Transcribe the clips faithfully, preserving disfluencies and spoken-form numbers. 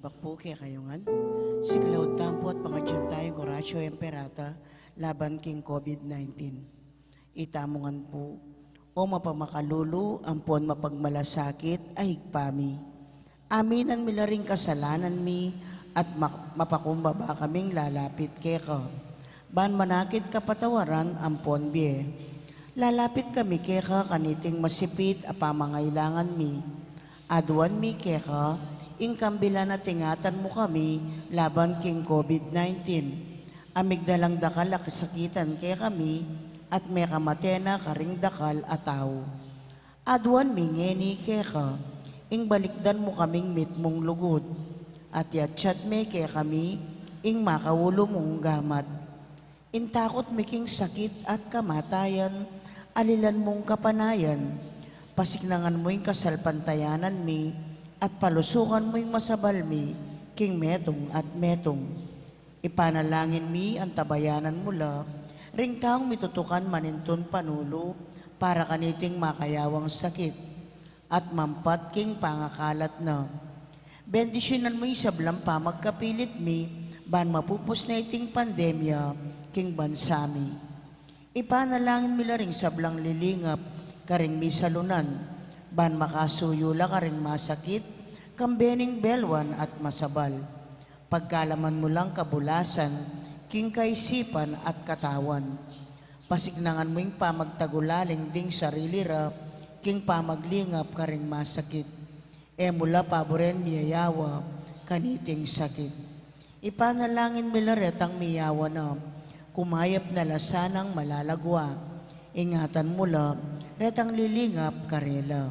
Pu kekayu ngan, siklaud tamu pu at pangadyan taya ing Oratio Imperata laban king COVID nineteen. Itamu ngan pu, O mapamakalulu ampon mapagmalasakit a Ibpa mi, aminan mi la ring kasalanan mi at mak-, mapakumbaba kaming lalapit keka, ban manakit kapatawaran ampon bie. Lalapit kami keka kaniting masipit a pamangailangan mi. Aduan mi keka ing kambilan at ingatan mu kami laban king COVID nineteen, a migdalang dakal a kasakitan kekami at mekamate na karing dakal a tau. Aduan mi ngeni keka ing balikdan mu kaming mitmung lugud, at yatsat me kekami ing makaulu mung gamat. Ing takut mi king sakit at kamatayan, alilan mung kapanayan, pasiknangan mu ing kasalpantayanan mi, at palusukan mu ing masabal mi king metung at metung. Ipanalangin mi antabayanan mu la ring taung mitutukan manintun panulu para kaniting makayawang sakit at mampat king pangakalat na. Bendisyunan mu ing sablang pamagkapilit mi ban mapupus na iting pandemya king bansa mi. Ipanalangin mi la ring sablang lilingap karing misalunan, ban makasuyu la karing masakit, kambe ning belwan at masabal. Pagkalaman mu lang kabulasan king kaisipan at katawan. Pasiknangan mu ing pamagtagulaling ding sarili ra king pamaglingap karing masakit. E mu la paburen miyayawa kaniting sakit. Ipanalangin mi la retang miyawa na, kumayap na la sanang malalagua. Ingatan mu la retang lilingap karela.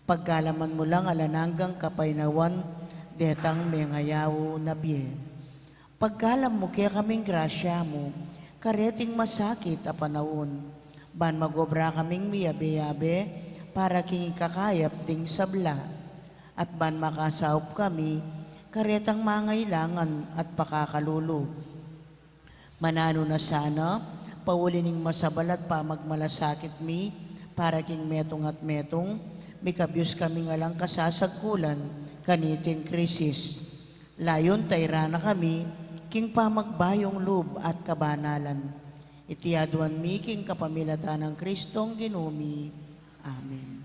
Pagkalaman mu lang alang anggang kapaynawan detang mengayaw na bie. Pagkalam mu kekaming grasya mu kareting masakit a panaun, ban magobra kaming miyabe-yabe para king ikakayap ding sabla, at ban makasaup kami karetang mangailangan at pakakalulu. Mananu na sana, pauli ning masabal at pamagmalasakit mi para king metung at metung, mikabyus kaming alang kasasagkulan kaniting krisis. Layun tairan na kami king pamagbayung lub at kabanalan. Iti aduan mi king kapamilatan nang Kristong Ginu mi. Amen.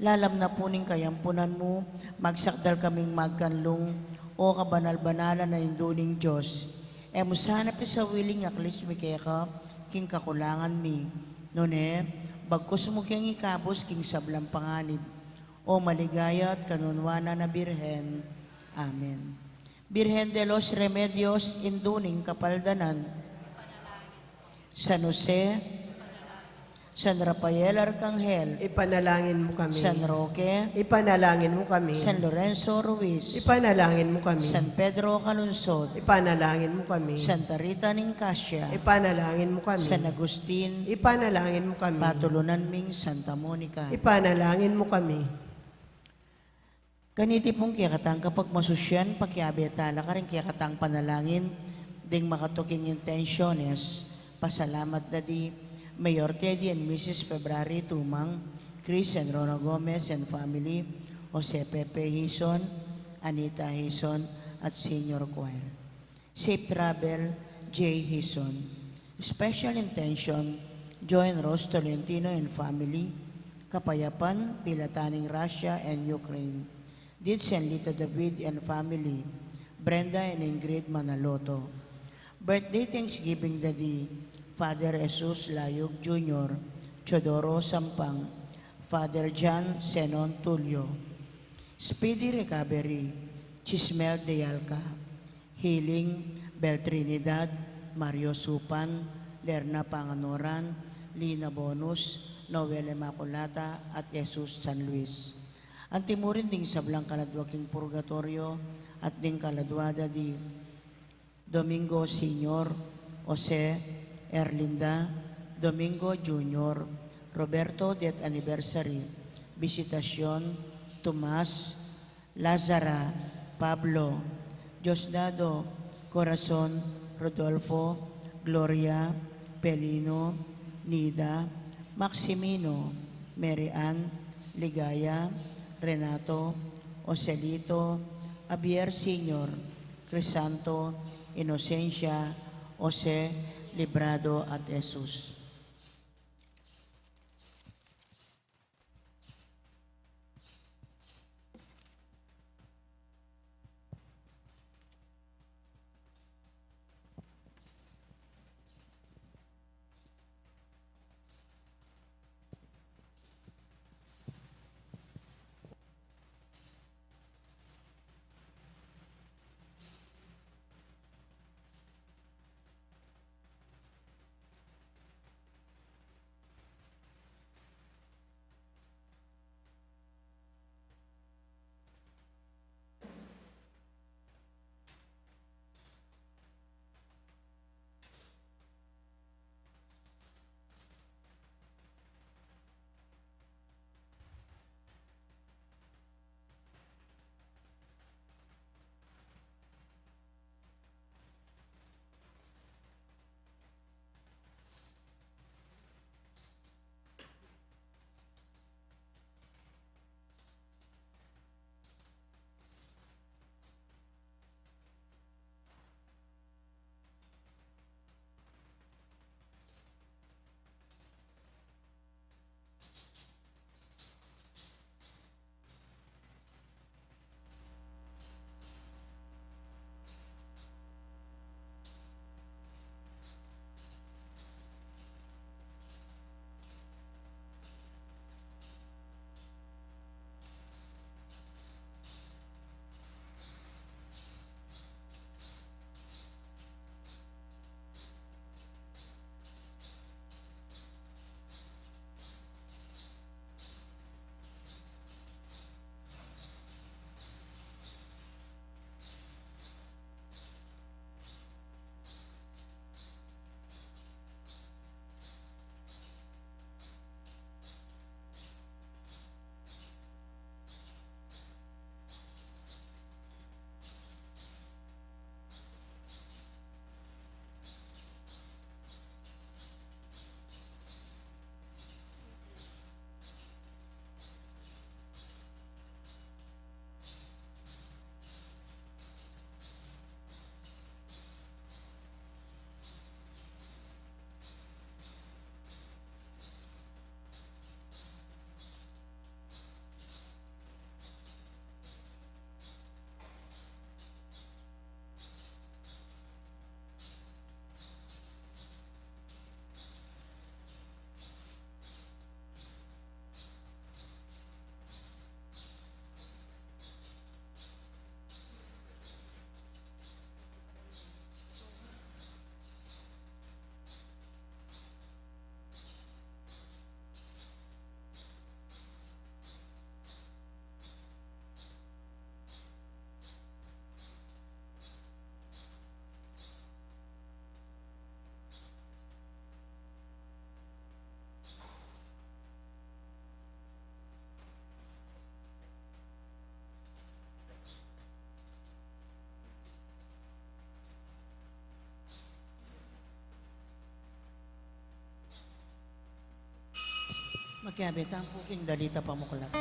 Lalam na pu ning kayampunan mu, magsakdal kaming magkanlung, O kabanal-banalan a Indu ning Dios. E mu sana pisawili ing aklis mi keka king kakulangan mi, nune bagkus mu keng ikabus king sablang panganib, O maligaya at kanunuanan a Birhen. Amen. Birhen de los Remedios, Indu ning Kapaldanan. San Jose, San Rafael Arcangel, ipanalangin mu kami. San Roque, ipanalangin mu kami. San Lorenzo Ruiz, ipanalangin mu kami. San Pedro Calungsod, ipanalangin mu kami. Santa Rita ning Cascia, ipanalangin mu kami. San Agustin, ipanalangin mu kami. Patulunan ming Santa Monica, ipanalangin mu kami. Kaniti pung kekatang kapagmasusyan, pakiabe tala karing kekatang panalangin ding makatuking intensiones. Pasalamat da di Mayor Teddy and Missus February Tumang, Chris and Rona Gomez and family, Jose Pepe Hison, Anita Hison, at Senior Choir. Safe travel, Jay Hison. Special intention, Joe and Rose Tolentino and family. Kapayapan, Pilataning Russia and Ukraine. Dits and Lita David and family. Brenda and Ingrid Manaloto. Birthday Thanksgiving da di Father Jesus Layug Junior, Teodoro Sampang, Father John Senon Tulio. Speedy recovery, Chismel de Alca. Healing, Bel Trinidad, Mario Supan, Lerna Panganoran, Lina Bonus, Noel Immaculata, at Jesus San Luis. Anti mu rin ding sablang kaladwa king purgatorio at ding kaladwa da di Domingo Senior, Jose, Erlinda, Domingo Junior, Roberto, death anniversary, Visitacion, Tomas, Lazara, Pablo, Diosdado, Corazon, Rodolfo, Gloria, Pelino, Nida, Maximino, Mary Ann, Ligaya, Renato, Joselito, Javier Senior, Crisanto, Inocencia, Jose, Librado, at Jesus. Makiabe tamu pu king dalita pamuklat.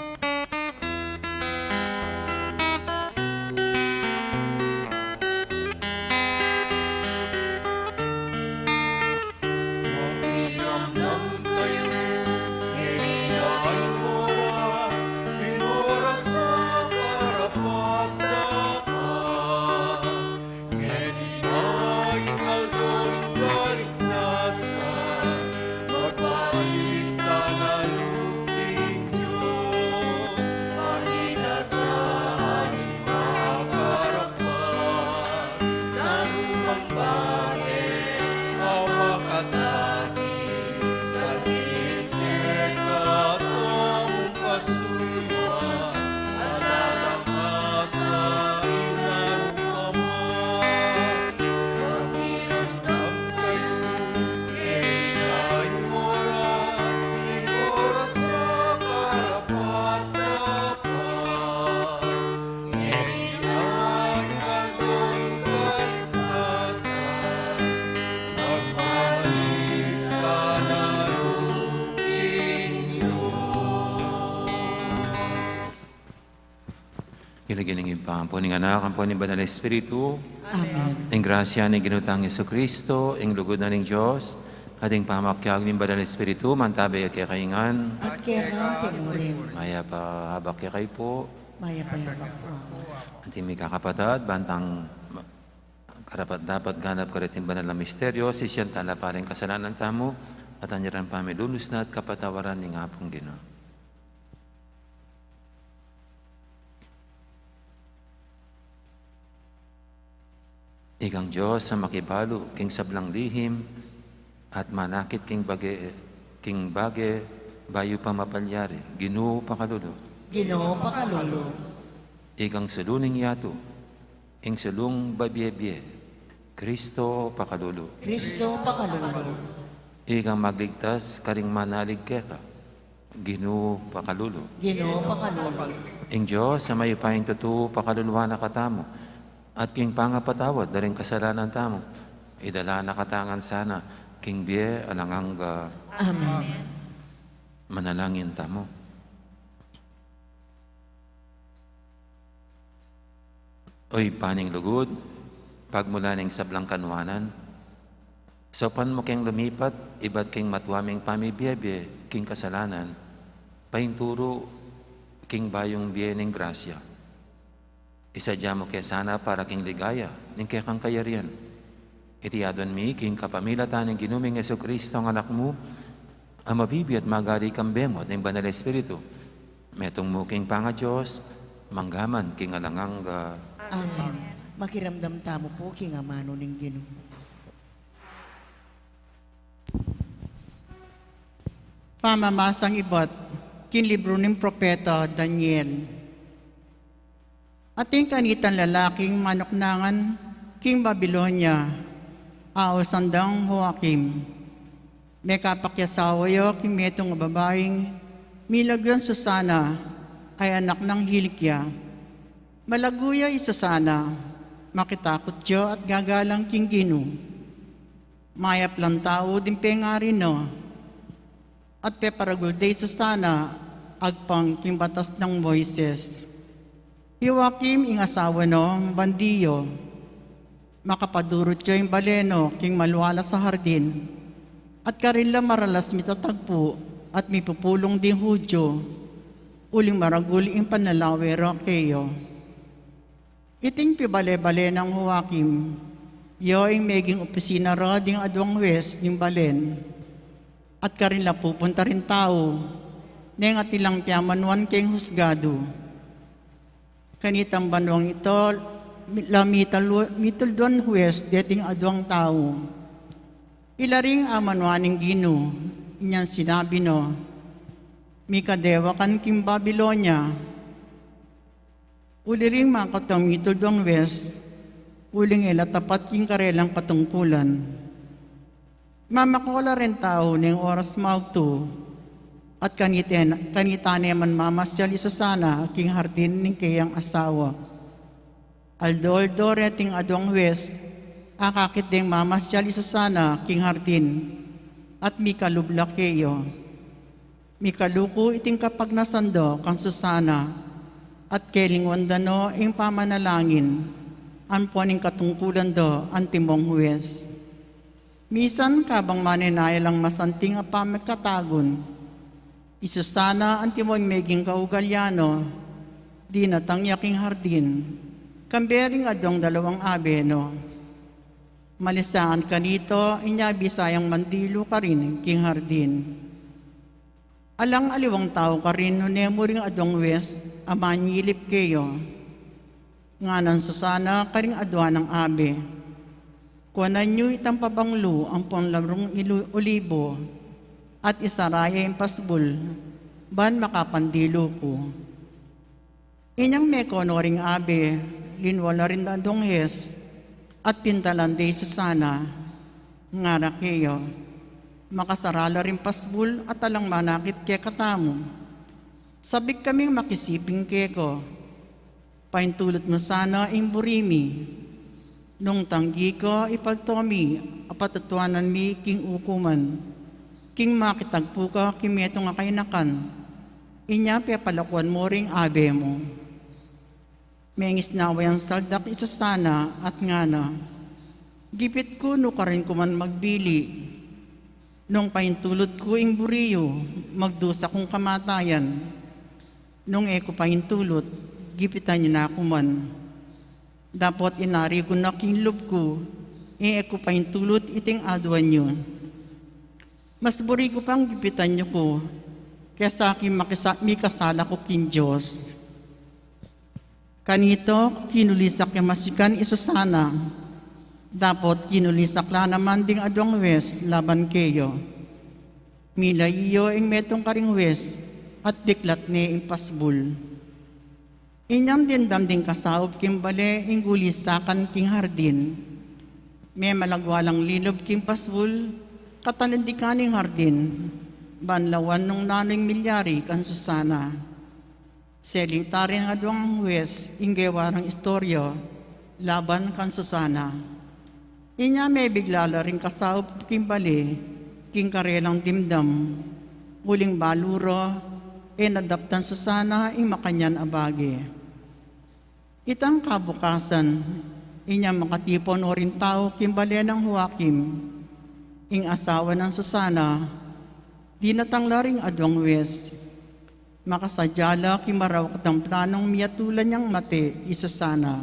King lagyu ning Ibpa, ampo ning Anak, ampo ning Banal Espiritu. Amen. Ing grasya ning Ginu tang Jesucristo, ing lugud na ning Dios, at ing pamakiabe ning Banal Espiritu, mantabe ya kekayu ngan. At keka mu rin. Mayap a abak kekayu pu. Mayap a abak pu, Ama. Anti mikakapatad, bantang karapat-dapat ganap kareting banal a misteryo, sisian tala pa ring kasalanan tamu, at anyaran pamilunus na at kapatawaran ning Apung Ginu. Ikang Dios a makibalu king sablang lihim at manakit king bage, king bage bayu pa mapalyari, Ginu pakalulu. Ginu pakalulu. Ikang sulu ning yatu, ing sulung babie-bie, Kristo pakalulu. Kristo pakalulu. Ikang magligtas karing manalig keka, Ginu pakalulu. Ginu pakalulu. Ing Dios a mayupayang tutu pakaluluan na katamu, at king pangapatawad da ring kasalanan tamu, idala na katamu ngan sana king bie alang angga. Amen. Manalangin tamu. O Ibpa ning lugud, pagmula ning sablang kanuanan, saupan mu keng lumipat ibat king matua ming pamibie-bie king kasalanan, painturu king bayung bie ning grasya. Isadya mu ke sana para king ligaya ning kekang kayarian. Iti aduan mi king kapamilatan ning Ginu ming Jesucristo, ing Anak mu, a mabibie at magari kambe mu at ning Banal Espiritu, metung mu king pangaDios, mangga man king alang angga. Amen. Makiramdam tamu pu king amanu ning Ginu. Pamamasang ibat king libru ning propeta Daniel. Atin kanitang lalaking manuknangan king Babilonia, ausan dang Joachim. Mekapakiasawa ya king metung a babaing milaguan Susana, a anak nang Hilkia. Malagu ya i Susana, makitakut ya at gagalang king Ginu. Mayap lang tau ding pengari na, at peparagul de i Susana agpang king batas nang Moises. I Joachim ing asawa na bandiyo. Makapadurut ya ing bale na king malualas a hardin, at karin la maralas mitatagpu at mipupulung ding Judio, uling maragul ing panlalawe ra keya. Iting pibale-bale nang Joachim, ya ing meging opisina ra ding aduang hues ning balen, at karin la pupunta ring tau neng atin lang piamanuan keng husgadu. Kanitang banuang ito, la mital-, mitulduan hues deting aduang tau. Ila ring amanuan ning Ginu, inyang sinabi na, mikadewa ka king Babilonia. Uli ring makatang mitulduang hues, uling e la tapat king karelang katungkulan. Mamako la ring tau neng oras maugtu, at kaniten-, kanita ne man mamasyal i Susana king hardin ning keyang asawa. Aldo-aldo reting aduang hues, akakit deng mamasyal i Susana king hardin, at mikalub la keya. Mikaluku iting kapagnasan da kang Susana, at kelinguan da no ing pamanalangin ampo ning katungkulan da antimong hues. Misan kabang manenaya lang masanting a pamikatagun, i Susana antimong meging kaugalian na, dinatang ya king hardin kambe ring aduang dalawang abe na. Malisan kanita, inya bisa yang mandilu karin king hardin. Alang aliwang tau karin nune mu ring aduang hues a manyilip keya. Ngana nang Susana karing adua nang abe, kuanan yu itang pabanglu ampong larung ilu-, olibo, at isara ye ing pasbul, ban makapandilu ku. Inyang meko no ring abe, linwa la ring aduang hues, at pintalan de i Susana. Ngara keya, makasara la ring pasbul at alang manakit kekatamu. Sabik kaming makisiping keka. Paintulut mu sana ing buri mi. Nung tanggi ka, ipagto mi, a patutuanan mi king ukuman, king makitagpu ka king metung a kainakan. Inya pepalakuan mu ring abe mu. Mengisnawa yang saldak i Susana at ngana, "Gipit ku nukarin ku man magbili. Nung paintulut ku ing buri yu, magdusa kung kamatayan. Nung e ku paintulut, gipitan yu na ku man. Dapot inari ku na king lub ku, ing e ku paintulut iting aduan yu. Mas buri ku pang gipitan yu ku, kesa king makisa-, mikasala ku king Dios." Kanito, kinulisak ya masikan i Susana. Dapot kinulisak la naman ding aduang huwes laban keya. Milayi ya ing metung karing huwes at biklat ne ing pasbul. Inyang dimdam ding kasaup king bale ing gulisakan king hardin. Memalagwa lang lilub king pasbul, katanindikan ing hardin, ban lawan nung nanu ing milyari kan Susana. Selita ring aduang huwes ing gewa rang istorya laban kan Susana. Inya mebigla la ring kasaup king bale king karelang dimdam. Uling balu ra, e na daptan Susana ing makanyan a bage. Itang kabukasan, inyang makatipun no ring tau king bale nang Joaquim, ing asawa nang Susana, dinatang la ring aduang huwes. Makasadya la king marawak dang planung miyatulan yang mate i Susana.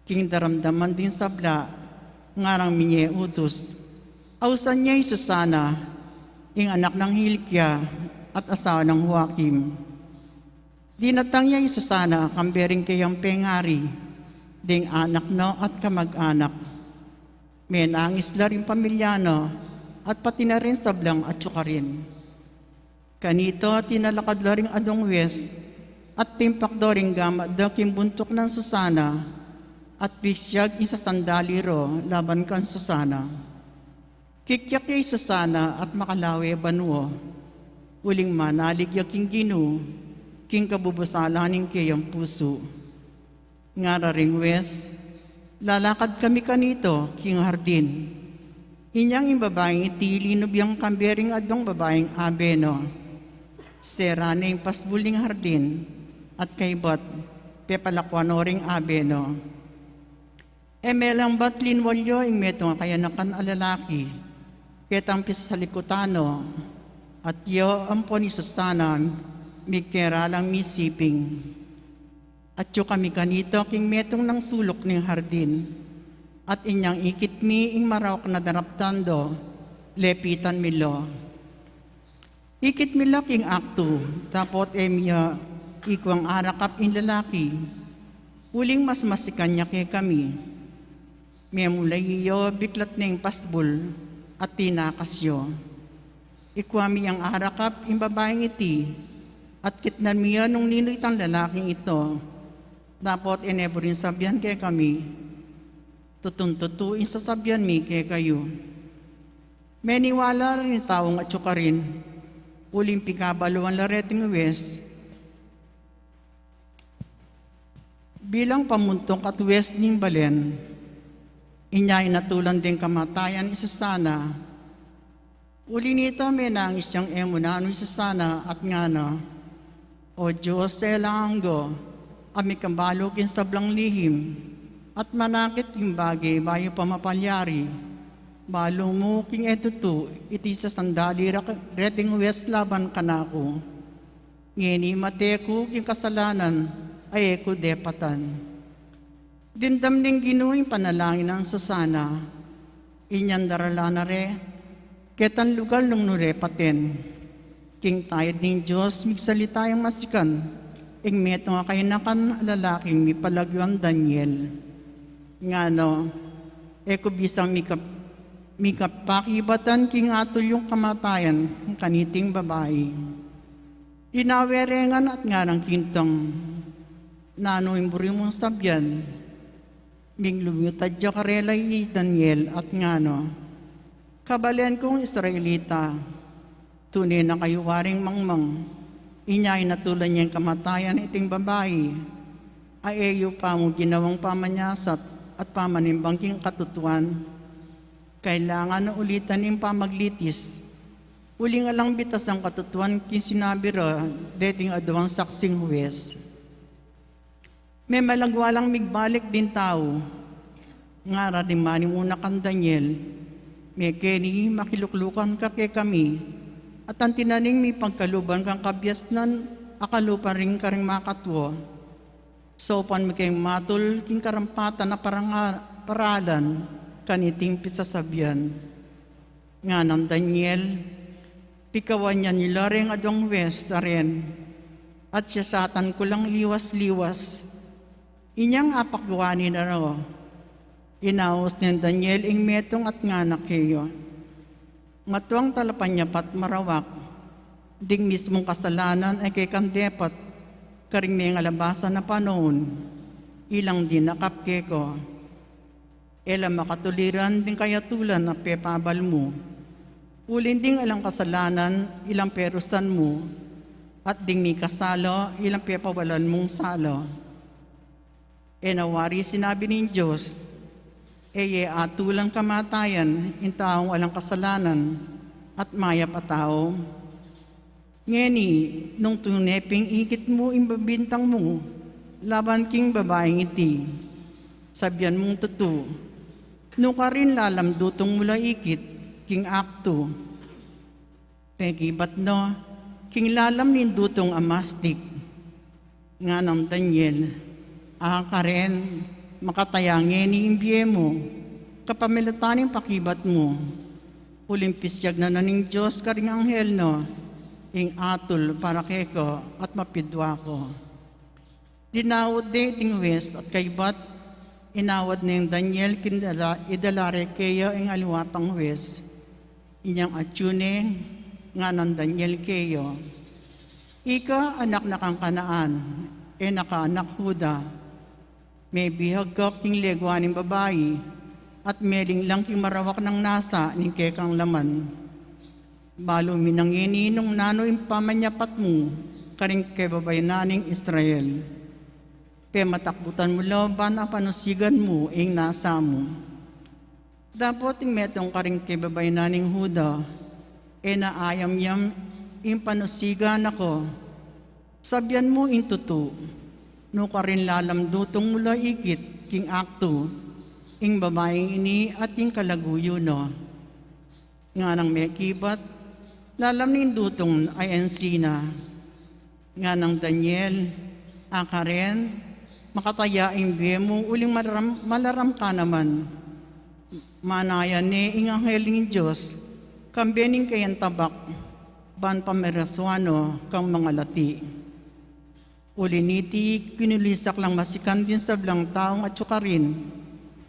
King daramdaman ding sabla, ngarang minye utus, "Ausan ye i Susana, ing anak nang Hilkia at asawa nang Joaquim." Dinatang ya i Susana kambe ring keyang pengari, ding anak na at kamag-anak. Menangis la ring pamilya na at pati na ring sablang atyu karin. Kanito, tinalakad la ring aduang huwes at timpak da ring gamat da king buntuk nang Susana at pisyag ing sasandali ra laban kan Susana. Kikyak ya i Susana at makalawe banua, uling manalig ya king Ginu king kabubusala ning keyang pusu. Ngara ring huwes, "Lalakad kami kanito king hardin." Inyang ing babaing iti linub yang kambe ring aduang babaing abe na. Sera ne ing pasbul ning hardin at kaybat pepalakwan no ring abe na. E melambat linwal ya ing metung a kayanakan a lalaki ketang pisasalikutan na, at ya ampon i Susana migkera lang misiping. Atyu kami kanito king metung nang suluk ning hardin, at inyang ikit mi ing marawak na daraptan da, lepitan mi la. Ikit mi la king aktu, dapot e mi ya ikuang arakap ing lalaki, uling mas masikan ya kekami. Memulayi ya, biklat ne ing pasbul at tinakas ya. Ikua mi yang arakap ing babaing iti, at kitnan mi ya nung ninu itang lalaking ito. Dapot e ne buring sabian kekami, "Tutun tutu ing sasabian mi kekayu." Meniwala ring taung atyu karin, uling pikabaluan la reting huwes. Bilang pamuntuk at huwes ning balen, inya inatulan ding kamatayan i Susana. Uli nita, menangis yang e mu nanu i Susana at ngana, "O Dios a alang angga, a mikabalu king sablang lihim, at manakit king bage bayu pa mapalyari, balu mu king e tutu iti sasandali ra-, reting huwes laban kanaku. Ngeni mate ku king kasalanan a e ku depatan." Dimdam ning Ginu ing panalangin nang Susana. Inyang daralan na re ketang lugal nung nu re paten. King tayad ning Dios, migsalita yang masikan ing metung a kayanakan a lalaking mipalagyuang Daniel. Ngana, "E ku bisang mikap-, mikapakibatan king atul yung kamatayan kaniting babai." Linawe re ngan at ngarang kintang, "Nanu ing buri mung sabian?" Migluwitad ya karela i Daniel at ngana, "Kabalen kung Israelita, tune na kayu waring mangmang. Inya inatulan yang kamatayan iting babai a e yu pa mu ginawang pamanyasat at pamanimbang king katutuan. Kailangan na ulitan ing pamaglitis. Uling alang bitasang katutuan king sinabi ra deting aduang saksing huwes." Memalagwa lang migbalik ding tau. Ngara ding manimuna kang Daniel, mekeni makiluklukan ka kekami, at anti na ning mipagkaluban kang kabiasnan a kalupa rin karing makatwa. Saupan mi keng matul king karampatan a paranga-, paralan kaniting pisasabian. Nganang Daniel, pikawan ya yu la reng aduang hues a ren, at siyasatan ku lang liwas-liwas. Inyang apakwan na ra, inaus neng Daniel ing metung at ngana keya, Matuang talapanyapat marawak, ding mismung kasalanan a kekang depat karing mengalabasan a panaun, ilang dinakap keka. E la makatuliran ding kayatulan a pepabal mu. Uling ding alang kasalanan ilang perusan mu, at ding mikasala ilang pepawalan mung sala. E na wari sinabi ning Dios, E ye atulan kamatayan ing taung alang kasalanan at mayap a tau? Ngeni, nung tune ping ikit mu ing bibintang mu laban king babaing iti, sabian mung tutu, nukarin lalam dutung mu la ikit king aktu? Pekibat na, king lalam ning dutung a mastik. Nganang Daniel, A karen, makataya ngeni ing bie mu, kapamilatan ning pakibat mu. Uling pisyag na na ning Dios karing anghel na ing atul para keka at mapidua ka. Dinaut de ding hues at kaybat, inawad neng Daniel king dala, idala re keya ing aliwa pang hues. Inyang atyu ne, nganang Daniel keya, Ika anak na kang Kanaan, e na ka anak Huda. Mebihag ka king legua ning babai, at melinglang king marawak nang nasa ning kekang laman. Balu mi na ngeni nung nanu ing pamanyapat mu karing kebabaynan ning Israel. Pematakbutan mu la ban apanusigan mu ing nasa mu. Dapot ing metung karing kebabaynan ning Huda, e na ayamyam ing panusigan na ka. Sabian mu ing tutu, nukarin lalam dutung mu la ikit king aktu ing babaing ini at ing kalaguyu na. Nganang mekibat, lalam ning dutung a ensina. Nganang Daniel, A karen, makataya ing bie mu uling malaram, malaram ka naman. Manaya ne ing anghel ning Dios kambe ning kayang tabak ban pamerasuan no kang mangalati. Uli niti, kinulisak lang masikan ding sablang taung atyu karin,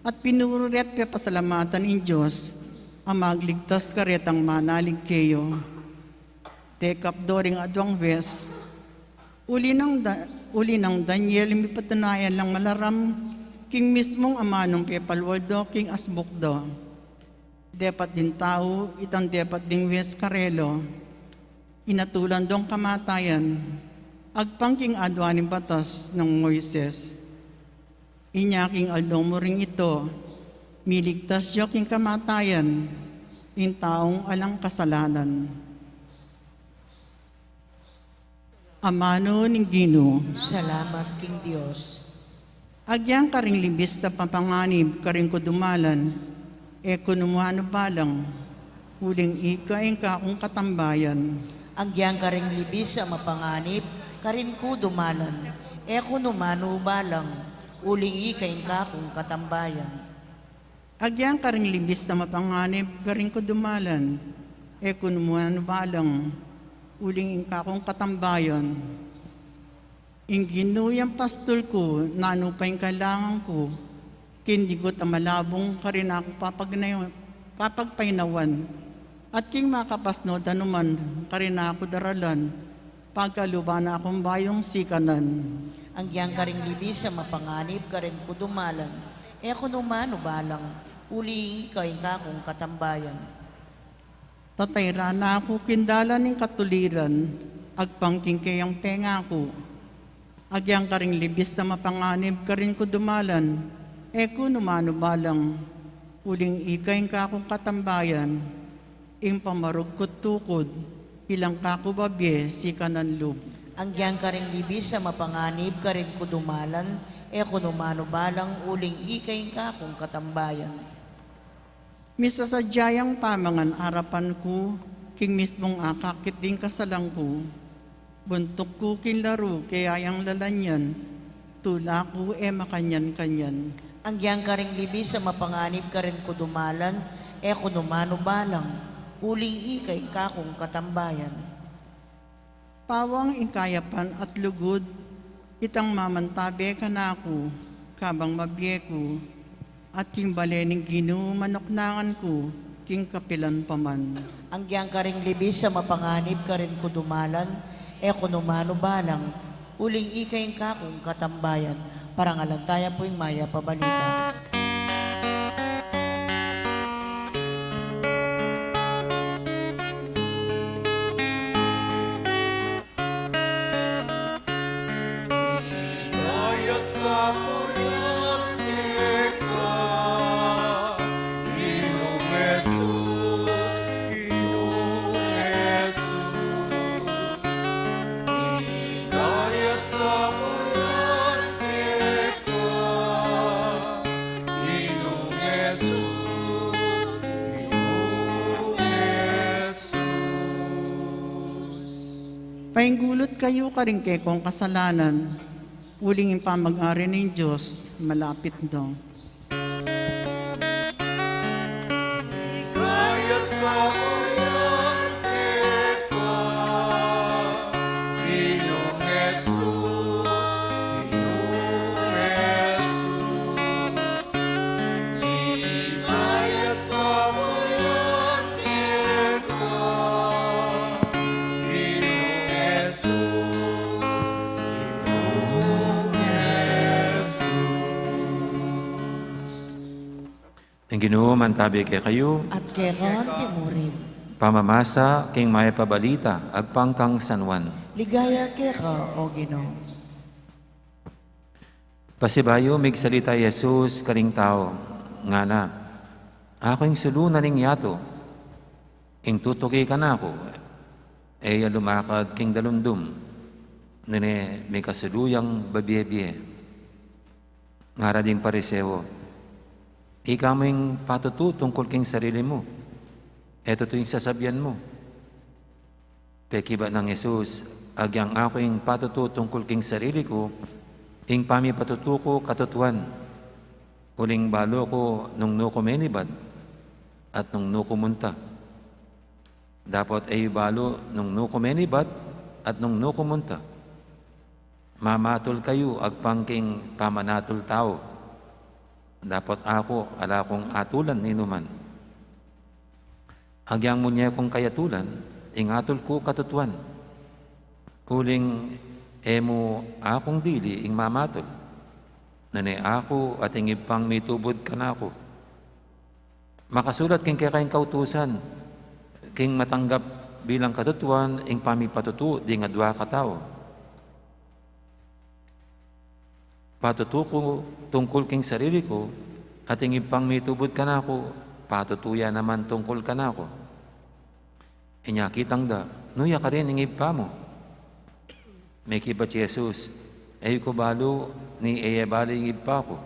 at pinuri re't pepasalamatan ing Dios a magligtas karetang manalig keya. Tekap do ring aduang hues, uli nang Da-, uli nang Daniel mipatunayan lang malaram king mismung amanung pepalwal da king asbuk da. Depat ding tau, itang depat ding hues karela, inatulan dong kamatayan, agpang king adua ning batas nang Moises. Inya king aldo mu ring ito, miligtas ya king kamatayan ing taung alang kasalanan. Amanu ning Ginu. Salamat king Dios. Agyang karing libis a mapanganib karing kudumalan, e ku nu manu balang, uling ika ing kakung katambayan. Agyang karing libis a mapanganib karing kudumalan, e ku nu manu balang, uling ika ing kakung katambayan. Agyang karing libis a mapanganib karing kudumalan, e ku nu manu balang, uling ing kakung katambayan. Ing Ginu yang pastul ku, nanu pa ing kailangan ku? King digut a malabung karin aku papagna-, papagpainawan, at king makapasnud a numan karin aku daralan, pagkaluban na kung bayung sikanan. Agyang karing libis a mapanganib karing kudumalan, e ku nu manu balang, uling ika ing kakung katambayan. Tatayran na ku king dalan ning katuliran, agpang king keyang pengaku. Agyang karing libis a mapanganib karing kudumalan, e ku nu manu balang, uling ika ing kakung katambayan. Ing pamarugkut tukud, ilang kaku babie sikanan lub. Agyang karing libis a mapanganib karing kudumalan, e ku nu manu balang, uling ika ing kakung katambayan. Misasadya yang pamangan arapan ku, king mismung akakit ding kasalan ku. Buntuk ku king laru, kaya yang lalanyan, tula ku e makanyan-kanyan. Agyang karing libis a mapanganib karin ku dumalan, e ku nu manu balang, uling ika ing kakung katambayan. Pawang ing kayapan at lugud, itang mamantabe kanaku, kabang mabie ku, at king bale ning Ginu manuknangan ku, king kapilan pa man. Agyang karing libis a mapanganib karin ku dumalan, e ku nu manu balang, uling ika ing kakung katambayan. Parangalan taya pu ing mayap a balita. Painggulut kayu karing kekong kasalanan, uling ing pamag-ari ning Dios malapit na. Ing Ginu mantabe kekayu. At keka mu rin. Pamamasa king mayap a balita agpang kang San Juan. Ligaya keka, O Ginu. Pasibayu, migsalita i Jesus karing tau, ngana, Aku ing sulu na ning yatu, ing tutuki kanaku, e ya lumakad king dalumdum, nune mikasulu yang babie-bie. Ngara ding Pariseo, Ika mu ing patutu tungkul king sarili mu, e tutu ing sasabian mu. Pekibat nang Jesus, Agyang aku ing patutu tungkul king sarili ku, ing pamipatutu ku katutuan. Uling balu ku nung nu ku menibat, at nung nu ku munta. Dapot e yu balu nung nu ku menibat, at nung nu ku munta. Mamatul kayu agpang king pamanatul tau. Dapot aku, ala kung atulan ninuman. Agyang munye kung kayatulan, ing atul ku katutuan. Uling e mu akung dili ing mamatul, nune aku at ing Ibpang mitubud kanaku. Makasulat king kekayung kautusan, king matanggap bilang katutuan ing pamipatutu ding adua katau. Patutu ku tungkul king sarili ku, at ing Ibpang mitubud kanaku, patutu ya naman tungkul kanaku. Inya kitang da, Nu ya karin ing Ibpa mu? Mekibat i Jesus, E yu ku balu ni e ye balu ing Ibpa ku.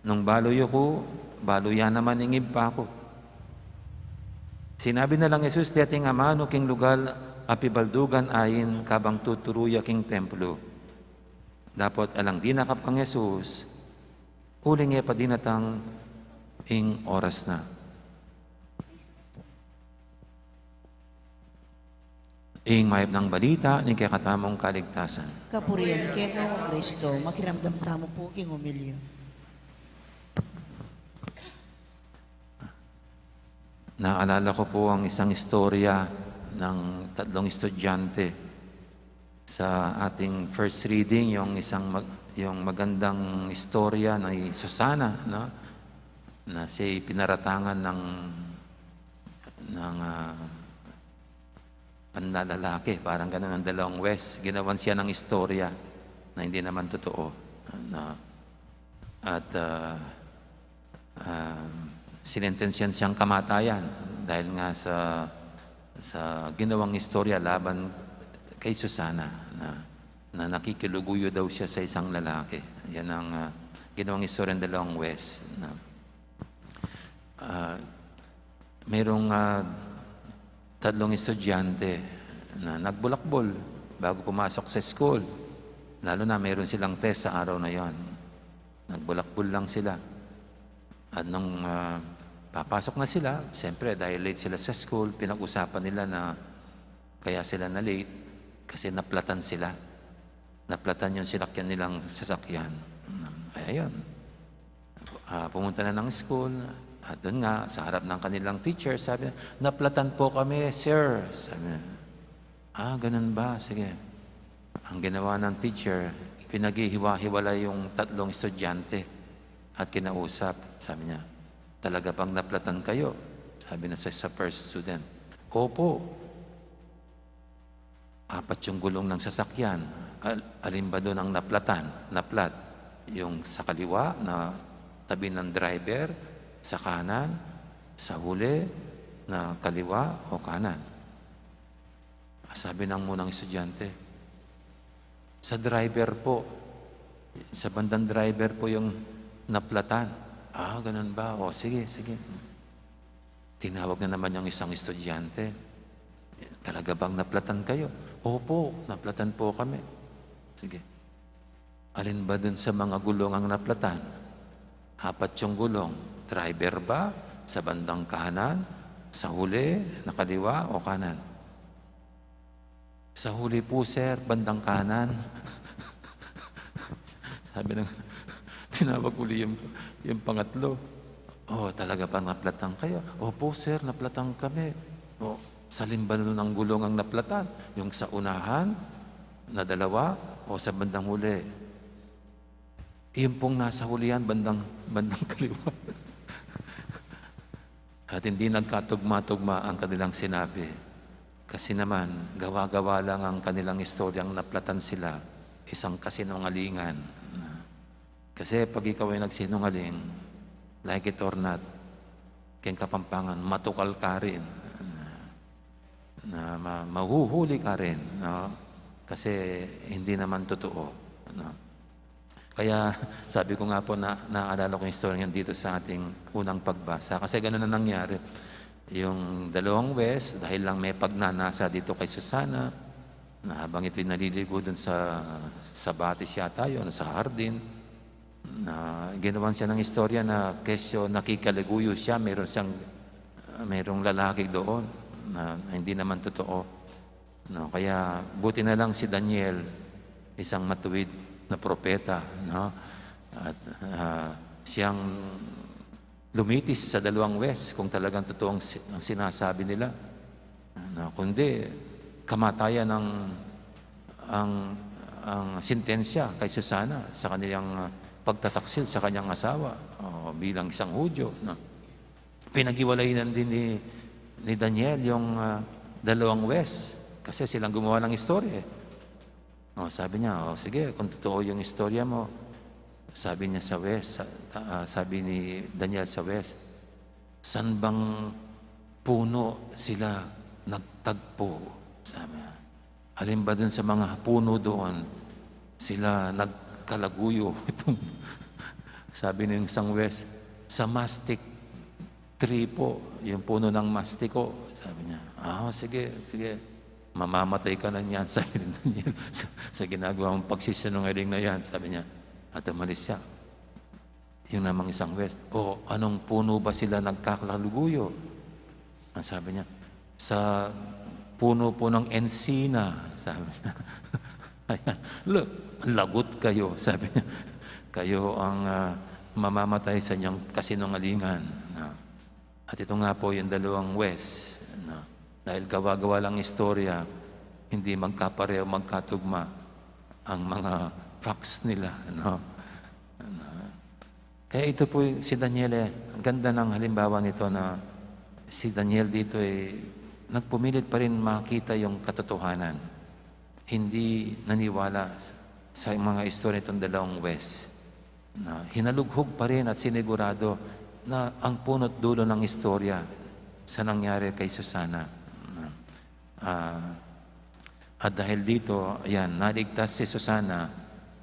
Nung balu yu ku, balu ya naman ing Ibpa ku. Sinabi na lang Jesus deti ing amanu king lugal a pibaldugan ain kabang tuturu ya king templo. Dapot alang dinakap kang Jesus, uling e pa dinatang ing oras na. Ing mayap nang balita ning kekatamung kaligtasan. Kapurian keka, O Kristo. Makiramdam tamu pu king humilya. Naalala ko po ang isang istorya ng tatlong estudyante sa ating first reading, yung isang mag-, yung magandang istorya ni Susana, no? Na siya'y pinaratangan ng, ng, ah, panlalalaki, parang ganun, ang dalawang West. Ginawan siya ng istorya na hindi naman totoo. Na, at, ah, ah, sinentensyahan siyang kamatayan dahil nga sa, sa ginawang istorya laban kay Susana na, na nakikiluguyo daw siya sa isang lalaki. Yan ang, ah, ginawang istorya ng dalawang Wes. Na, ah, mayroong, ah, tatlong estudyante na nagbulakbol bago pumasok sa school. Lalo na mayroon silang test sa araw na yon. Nagbulakbol lang sila. At nung, ah, papasok na sila, siyempre, dahil late sila sa school, pinag-usapan nila na kaya sila na-late kasi naplatan sila. Naplatan yung sinakyan nilang sasakyan. Kaya yun. Ah, pumunta na ng school, at doon nga, sa harap ng kanilang teacher, sabi niya, "Naplatan po kami, sir." Sabi niya, "Ah, ganun ba? Sige." Ang ginawa ng teacher, pinaghihiwa-hiwalay yung tatlong estudyante at kinausap. Sabi niya, "Talaga bang naplatan kayo?" Sabi na sa, sa first student, "Opo." Apat yung gulong ng sasakyan. Al-, alin ba doon ang naplatan? Naplat. Yung sa kaliwa na tabi ng driver, sa kanan, sa huli na kaliwa o kanan. Sabi ng munang estudyante, "Sa driver po. Sa bandang driver po yung naplatan." "Ah, ganun ba? O, sige, sige." Tinawag na naman yung isang estudyante. "Talaga bang naplatan kayo?" "Opo, naplatan po kami." "Sige. Alin ba dun sa mga gulong ang naplatan?" "Apat yung gulong." "Driver ba? Sa bandang kanan? Sa huli? Nakaliwa o kanan?" "Sa huli po, sir, bandang kanan." Sabi ng, tinawag uli yung, yung pangatlo. "Oh, talaga bang naplatan kayo?" "Opo, sir, naplatan kami." "Oh, sa alin ba nun ang gulong ang naplatan? Yung sa unahan na dalawa o sa bandang huli?" "Yung pong nasa hulihan, bandang, bandang kaliwa." At hindi nagkatugma-tugma ang kanilang sinabi. Kasi naman, gawa-gawa lang ang kanilang istoryang naplatan sila, isang kasinungalingan. Kasi pag ikaw ay nagsinungaling, like it or not, keng Kapampangan, matukal ka rin. Na ma-, mahuhuli ka rin, no? Kasi hindi naman totoo, no? Kaya sabi ko nga po na naalala ko yung story niyan dito sa ating unang pagbasa. Kasi ganun na nangyari. Yung dalawang Wes, dahil lang may pagnanasa dito kay Susana, na habang ito'y naliligo dun sa, sa batis yata yun, sa hardin, na ginawan siya ng istorya na kesyo nakikalaguyo siya, meron siyang, merong lalaki doon na, na hindi naman totoo. No, kaya buti na lang si Daniel, isang matuwid na propeta, no? At, ah, siyang lumitis sa dalawang Wes kung talagang totoong si-, ang sinasabi nila. No, kundi kamatayan ang, ang, ang sentensya kay Susana sa kanilang, ah, pagtataksil sa kanyang asawa, o, bilang isang Hudyo, no? Pinaghiwalayan din ni, ni Daniel yung, ah, dalawang Wes kasi silang gumawa ng istorya, eh. O, sabi niya, "O, sige, kung totoo yung istorya mo." Sabi niya sa Wes, sa, ah, sabi ni Daniel sa Wes, "San bang puno sila nagtagpo?" Sabi niya. "Alin ba dun sa mga puno doon sila nagkalaguyo?" Itong, sabi ng isang Wes, "Sa mastic tree po, yung puno ng mastiko." Sabi niya, "Ah, sige, sige. Mamamatay ka na niyan," sabi ni Daniel, "sa, sa ginagawa mong pagsisinungaling na yan," sabi niya. At umalis siya. Yung namang isang Wes, "O, anong puno ba sila nagkakalaguyo?" Ang sabi niya, "Sa puno po ng ensina," sabi niya. "Ayan, la-, lagot kayo," sabi niya. "Kayo ang, ah, mamamatay sa inyong kasinungalingan." Ah. At ito nga po yung dalawang Wes, no? Dahil gawa-gawa lang istorya, hindi magkapareho, magkatugma ang mga facts nila, no? Ano? Kaya ito po yung si Daniel, eh, ang ganda ng halimbawa nito na si Daniel dito, eh, nagpumilit pa rin makita yung katotohanan. Hindi naniwala sa, sa mga istorya nitong dalawang Wes. Na hinalughog pa rin at sinigurado na ang puno't dulo ng istorya sa nangyari kay Susana. Ah, at dahil dito, ayan, naligtas si Susana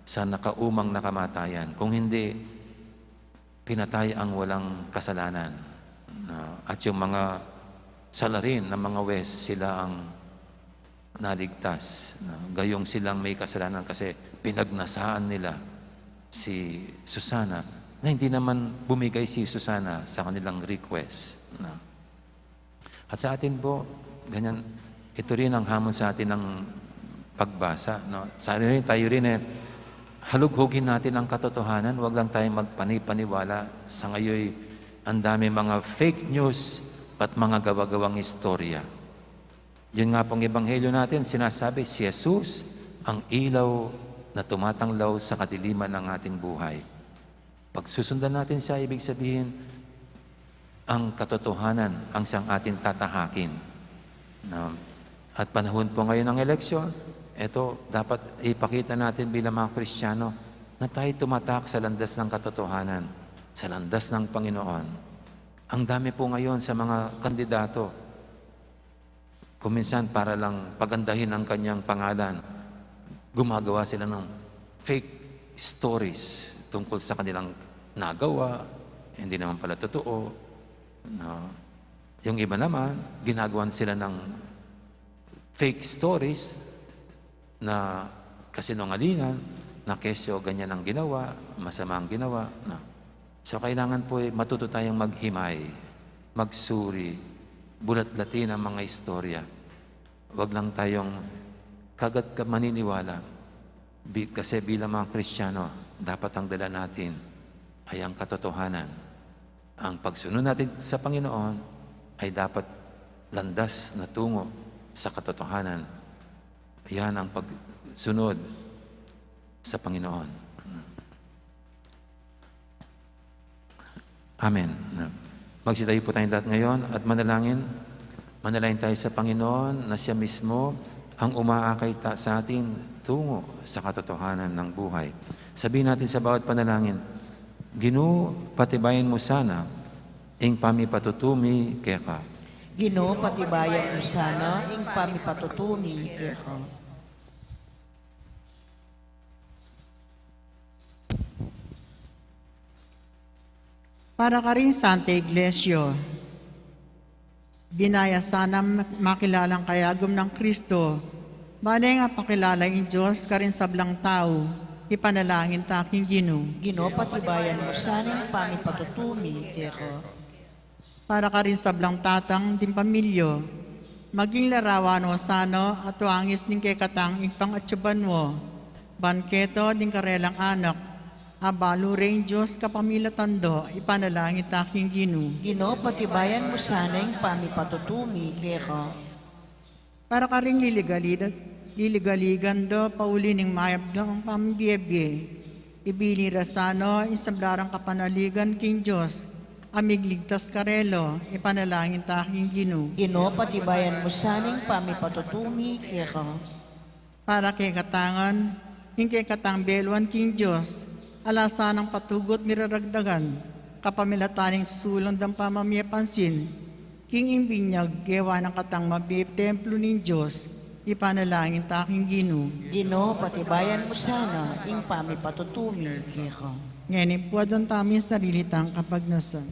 sa nakaumang na kamatayan. Kung hindi, pinatay ang walang kasalanan. Na, at yung mga salarin ng mga wes, sila ang naligtas. Na, gayong silang may kasalanan kasi pinagnasaan nila si Susana, na hindi naman bumigay si Susana sa kanilang request. Na. At sa atin po, ganyan, ito rin ang hamon sa atin ng pagbasa, no? Sa rin, tayo rin, eh, halughugin natin ang katotohanan, wag lang tayong magpanipaniwala. Sa ngayon, ang dami mga fake news at mga gawa-gawang istorya. Yun nga pong ebanghelyo natin, sinasabi, si Jesus ang ilaw na tumatanglaw sa kadiliman ng ating buhay. Pagsusundan natin siya, ibig sabihin, ang katotohanan ang siyang ating tatahakin. No? At panahon po ngayon ng eleksyon, ito, dapat ipakita natin bilang mga Kristiyano na tayo tumatak sa landas ng katotohanan, sa landas ng Panginoon. Ang dami po ngayon sa mga kandidato, kung minsan para lang pagandahin ang kanyang pangalan, gumagawa sila ng fake stories tungkol sa kanilang nagawa, hindi naman pala totoo. No? Yung iba naman, ginagawan sila ng fake stories na kasinungalingan, na kesyo ganyan ang ginawa, masama ang ginawa. No? So, kailangan po, eh, matuto tayong maghimay, magsuri, bulatlatin ang mga istorya. Wag lang tayong kagad ka maniniwala. Bi-, kasi bilang mga Kristiyano, dapat ang dala natin ay ang katotohanan. Ang pagsunod natin sa Panginoon ay dapat landas na tungo sa katotohanan. Yan ang pagsunod sa Panginoon. Amen. Magsitayo po tayong lahat ngayon at manalangin. Manalangin tayo sa Panginoon na siya mismo ang umaakay ta-, sa atin tungo sa katotohanan ng buhay. Sabihin natin sa bawat panalangin, "Ginu, patibayan mu sana ing pamipatutu mi keka." Ginu, patibayan mu sana ing pamipatutu mi keka. Para karing Santa Iglesia, binaya sana makilalang kayagum nang Kristo, ban e nga pakilala ing Dios karing sablang tau, ipanalangin ta king Ginu. Ginu, patibayan mu sana ing pamipatutu mi keka. Para karing sablang tatang ding pamilya, maging larawan mu sana at wangis ning kekatang ing pangatsuban mu. Ban keto ding karelang anak, abalu re ing Dios kapamilatan da, ipanalangin ta king Ginu. Ginu, patibayan mu sana ing pamipatutu mi keka. Para karing liligalig-, liligaligan da pauli ning mayap dang pamibie-bie. Ibili ra sana ing sabla rang kapanaligan king Dios, a migligtas karela, ipanalangin ta king Ginu. Ginu, patibayan mu sana ing pamipatutu mi keka. Para kekatang ngan, ing kekatang beluan king Dios, ala sanang patugut miraragdagan, kapamilatan ning susulang dang pamamie pansin, king ing binyag, gewa nang katang mabie templo ning Dios, ipanalangin ta king Ginu. Ginu, patibayan mu sana ing pamipatutu mi keka. Ngeni pu, aduan tamu ing sarili tang kapagnasan.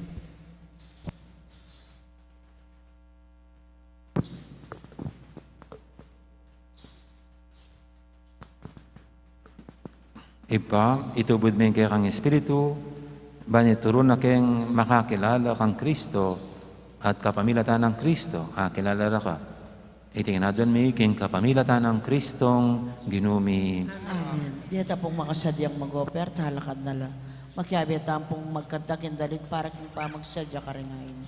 Ibpa, itubud mi ing kekang Espiritu, ban ituru na keng makakilala kang Kristo, at kapamilatan nang Kristo, akilala ra ka. Iti ngan aduan mi king kapamilatan nang Kristong Ginu mi. Amen. Deta pung makasadyang mag-offer, talakad na la. Makiabe tamu pung magkanta king dalit para king pamagsadya karing ain.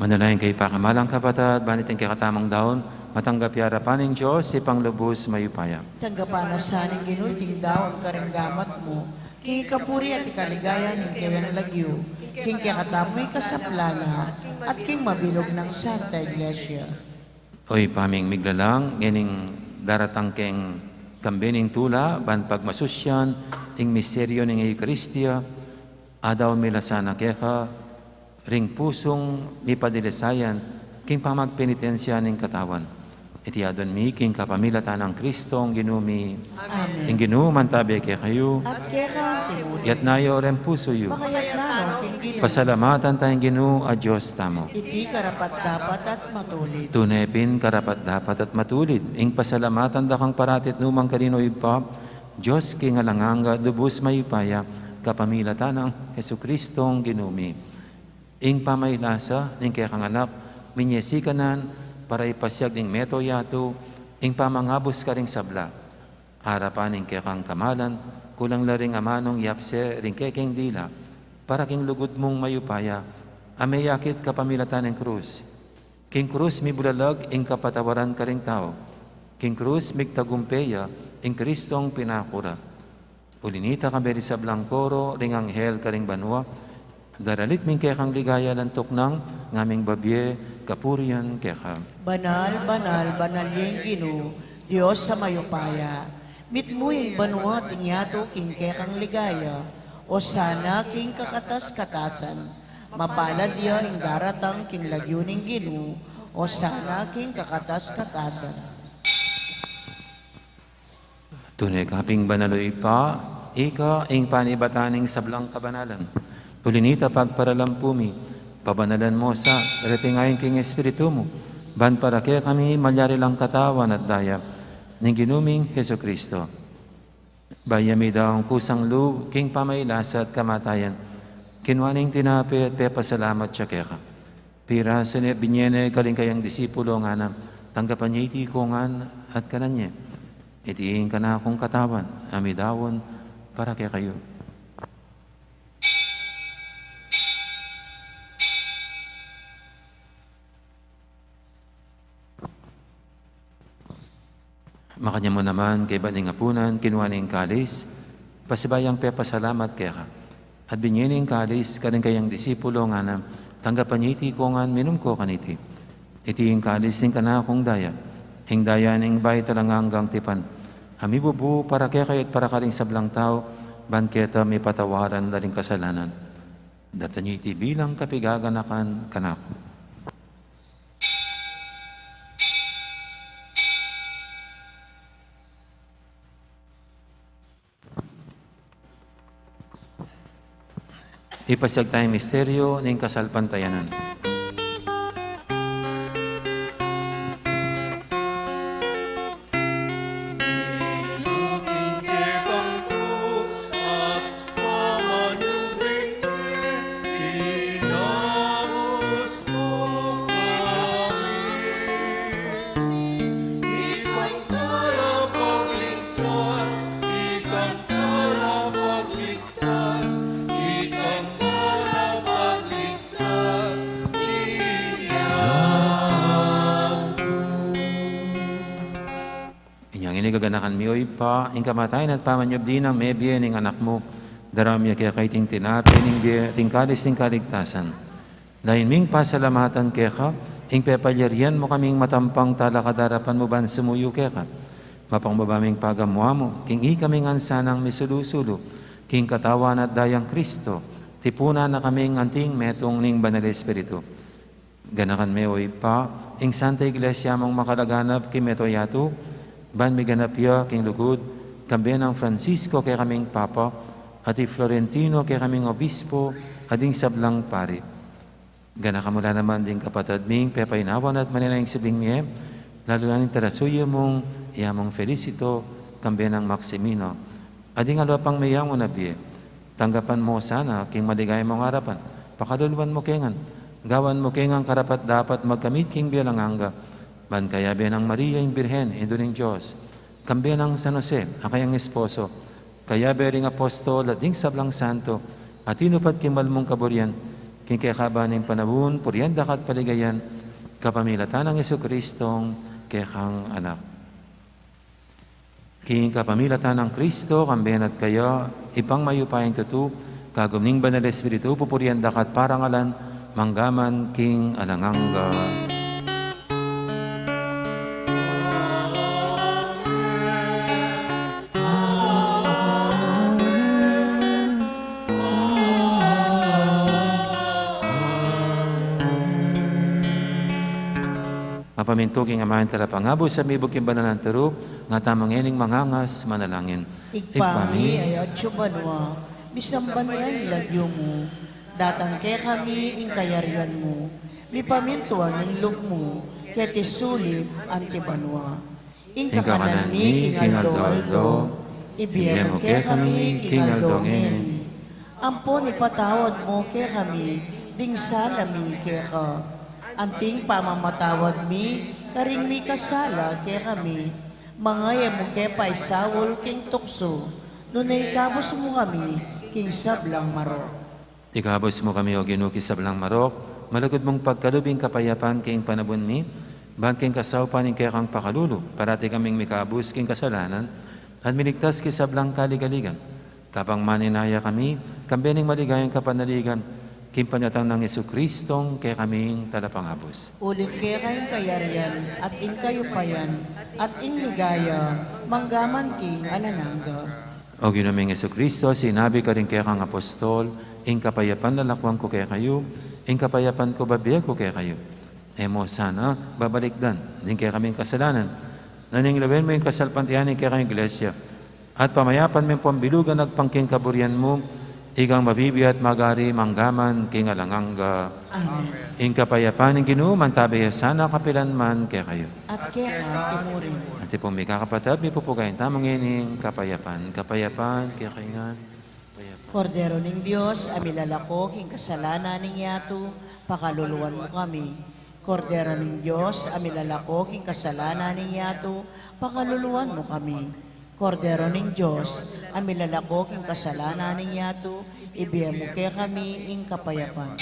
Manalangin kayu, pakamalan kung kapatad, ban iting kekatamung daun matanggap ya arapan ning Dios, Ibpang lubus mayupaya. Tanggapan na sa ning Ginu iting daun karing gamat mu, king ikapuri at ikaligaya ning kayang lagyu, king kekatamu ikasaplala, at king mabilug nang Santa Iglesia. O Ibpa ming miglalang, ngening daratang keng kambe ning tula, ban pagmasusyan ing misteryu ning Eukaristia, adaun mi la sana keka ring pusung mipadilisayan king pamagpenitensya ning katawan. Iti adwan mi king kapamilatan nang Kristong Ginu mi. Amen. Ing Ginu mantabe kekayu. At keka mu rin. Itas yu ring pusu yu. Makatas na no king Ginu. Pasalamatan taya ing Ginu a Dios tamu. Iti karapat-dapat at matulid. Tune pin karapat-dapat at matulid ing pasalamatan da kang parati at nukarin man, O Ibpa, Dios king alang angga, lubus mayupaya, kapamilatan nang Jesukristong Ginu mi. Ing pamailasa ning kekang Anak, minyesi ka nan para ipasiag ning mabilug a yatu ing pamangabus karing sabla. Arapan ning kekang kamalan, kulang la ring amanung yapse ring kekeng dila, para king lugud mung mayupaya, a meyakit kapamilatan ning krus. King krus mibulalag ing kapatawaran karing tau. King krus migtagumpe ya ing Kristong pinakura. Uli nita, kambe ring sablang koro ring anghel karing banua, daralit mi ing kekang ligaya, lantuk nang ngaming babie kapurian keka. Banal, banal, banal ya ing Ginu, Dios a mayupaya. Mitmu ing banua at ing yatu king kekang ligaya. Osana king kakatas-katasan. Mapalad ya ing daratang king lagyu ning Ginu. Osana king kakatas-katasan. Tune ka pin banal, O Ibpa, ika ing panibatan ning sablang kabanalan. Uli nita, pagparalampu mi, pabanalan mu sa reting ain king Espiritu mu, ban para kekami malyari lang katawan at daya ning Ginu ming Jesucristo. Bayu mi daun kusang lub king pamailasa at kamatayan, kinua ne ing tinape at pepasalamat ya keka. Pirasu ne, binie ne karing kayang disipulo, ngana, tanggapan ye iti ikongan at kanan ye. Iti ing kanakung katawan a midaun para kekayu. Makanyan mu naman, kaybat ning apunan, kinua ne ing kalis, pasibayu yang pepasalamat keka. At binie ne ing kalis karing kayang disipulo, ngana, tanggapan ye iti ikongan, minum ko kaniti. Iti ing kalis ning kanakung daya, ing daya ning bayu at alang anggang tipan, a mibubu para kekayu at para karing sablang tau, ban keta mipatawaran la ring kasalanan. Daptan ye iti bilang kapigaganakan kanaku. Ipasiag taya ing misteryu ning kasalpantayanan. Inyang ini gaganakan mi, O Ibpa, ing kamatayan at pamanyubli nang mebie ning Anak mu, daraun mi keka iting tinape ning bie at ing kalis ning kaligtasan. Layun ming pasalamatan keka ing pepalyarian mu kaming matampang talakad king arapan mu ban sumuyu keka. Mapakumbaba ming pagamu-amu king ikami ngan sanang misulu-sulu king katawan at dayang Kristo, tipunan na kaming anting metung ning Banal Espiritu. Ganakan me, O Ibpa, ing Santa Iglesia mung makalaganap king mabilug a yatu, ban miganap ya king lugud, kambe nang Francisco kekaming Papa, at i Florentino kekaming Obispo, at ding sablang pari. Ganakan mu la naman ding kapatad ming pepainawan at manenaya king sibling mie, lalu na ning talasuyu mung, i Among Felicito, kambe nang Maximino, at ding aliwa pang meyangu na bie. Tanggapan mu sana king maligaya mung arapan, pakaluluan mu ke ngan, gawan mu ke ngan karapat-dapat magkamit king bie alang angga, ban kayabe nang Maria ing Birhen, Indu ning Dios, kambe nang San Jose, a kayang esposo, kayabe ring apostol at ding sablang santo a tinupad king mal mung kaburian, King kekaban ning panaun, purian da ka at paligayan, kapamilatan nang Jesucristong kekang Anak. King kapamilatan nang Kristo, kambe na at kaya, Ibpang mayupayang tutu, kagum ning Banal Espiritu, pupurian da ka at parangalan, mangga man king alang angga. Mapamintu king aman tamu a Talapangabus, a mibug king banal nang turup, nga tamu ngening mangangas manalangin. Ibpa mi, atsu ka banua, misamban ya ing lagyu mu, datang kekami ing kayarian mu, mipamintuan ing lub mu, keti sulip anti banua. Ing kakanan mi king aldo-aldo, ibie mu kekami king aldo ngeni. Ampon ipatawad mu kekami ding sala mi keka, anting pamamatawad mi karing mikasala kekami. Manga e mu ke paisaul king tuksu, nune ikabus mu kami king sablang marok. Ikabus mu kami, O Ginu, king sablang marok, malugud mung pagkalub ing kapayapan king panaun mi, ban king kasaupan ning kekang pakalulu, parati kaming mikabus king kasalanan, at miligtas king sablang kaligaligan. Kabang maninaya kami, kambe ning maligayang kapanaligan, king panyatang nang Jesucristong kekaming Talapangabus. Uling keka ing kayarian, at ing kayupayan, at ing ligaya, mangga man king alang angga. O Ginu ming Jesucristo, sinabi karing kekang apostol, ing kapayapan lalakuan ku kekayu, ing kapayapan ku bibie ku kekayu. E mu sana babalikdan ding kekaming kasalanan, nune lawen mu ing kasalpantayanan ning kekang Iglesia, at pamayapan me pung bilug agpang king kaburian mu, ikang mabibie at magari mangga man king alang angga. Amen. Ing kapayapan ning Ginu mantabe ya sana kapilan man kekayu. At keka mu rin. Antipung mikakapatad, mipupugayan tamu ngening kapayapan. Kapayapan kekayu ngan. Kapayapan. Kordero ning Dios, a milalako king kasalanan ning yatu, pakaluluan mu kami. Kordero ning Dios, a milalako king kasalanan ning yatu, pakaluluan mu kami. Kordero ning Dios, a milalako king kasalanan ning yatu, ibie mu kekami ing kapayapan.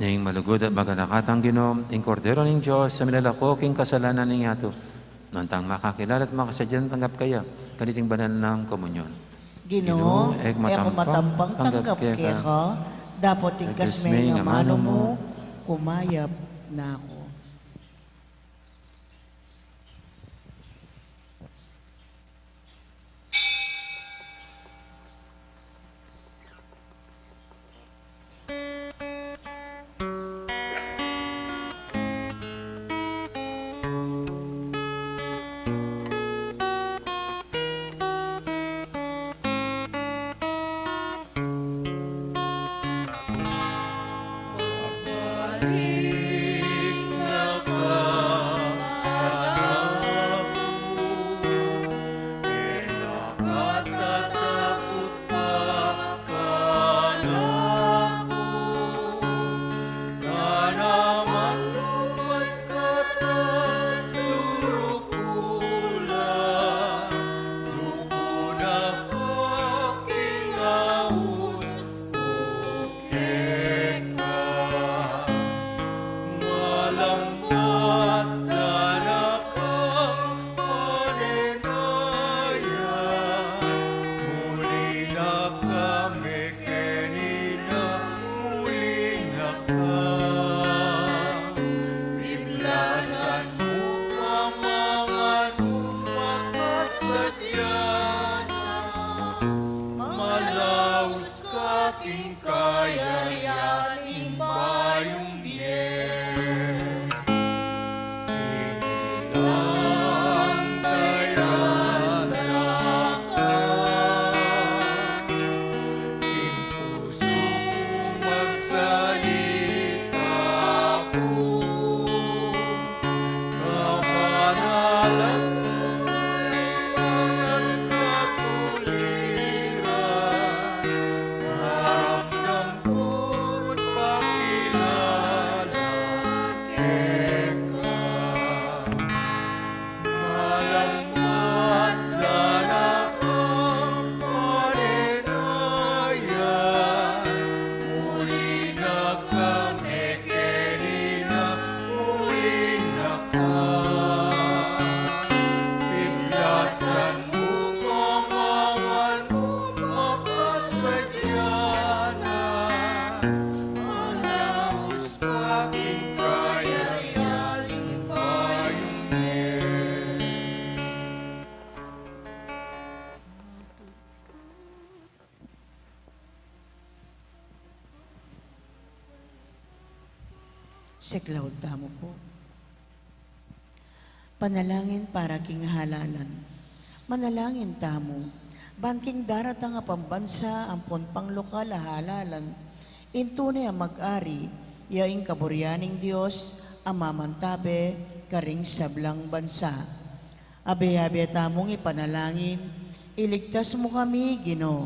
Ning malugud at maganakatang Ginu, ing Kordero ning Dios, a milalako king kasalanan ning yatu. Nuan tang makakilala at makasadya tanggap kaya kaniting banal nang komunyon. Ginu, e ku matampang tanggap keka, dapot tigkas me ing amanu mu, kumayap na ku. Siklaud tamu pu. Panalangin para king halalan. Manalangin tamu, ban king daratang a pambansa ampon panglokal a halalan, ing tune a mag-ari, ya ing kaburian ning Dios a mamantabe karing sablang bansa. Abe-abe tamung ipanalangin, iligtas mu kami, Ginu.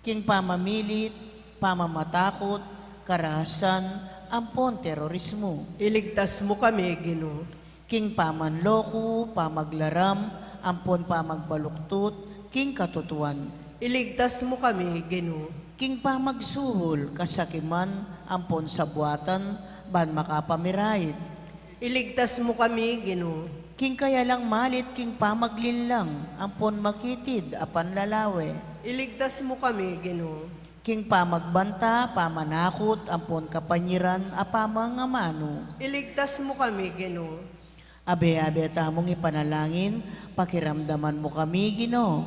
King pamamilit, pamamatakut, karahasan, ampon terorismu. Iligtas mu kami, Ginu. King pamanloko, pamaglaram, ampon pamagbaluktut king katutuan. Iligtas mu kami, Ginu. King pamagsuhul, kasakiman, ampon sabuatan, ban makapamirayit. Iligtas mu kami, Ginu. King kayalang malit king pamaglinlang, ampon makitid a panlalawe. Iligtas mu kami, Ginu. King pamagbanta, pamanakut, ampon kapanyiran a pamangamanu. Iligtas mu kami, Ginu. Abe-abe tamung ipanalangin, pakiramdaman mu kami, Ginu.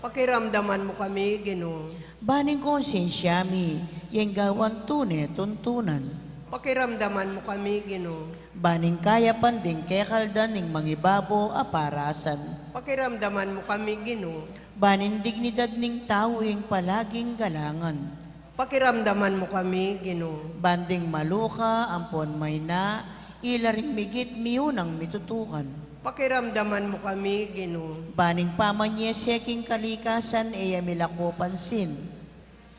Pakiramdaman mu kami, Ginu. Ban ing konsiensya mi, ing gawan tune tuntunan. Pakiramdaman mu kami, Ginu. Ban ing kayapan ding kekaldan ning mangibabo a parasan. Pakiramdaman mu kami, Ginu. Ban ing dignidad ning tau ing palaging galangan. Pakiramdaman mu kami, Ginu. Ban ding maluka, ampon mayna, ila ring migit miunang mitutukan. Pakiramdaman mu kami, Ginu. Ban ing pamanyese king kalikasan, e ya milako pansin.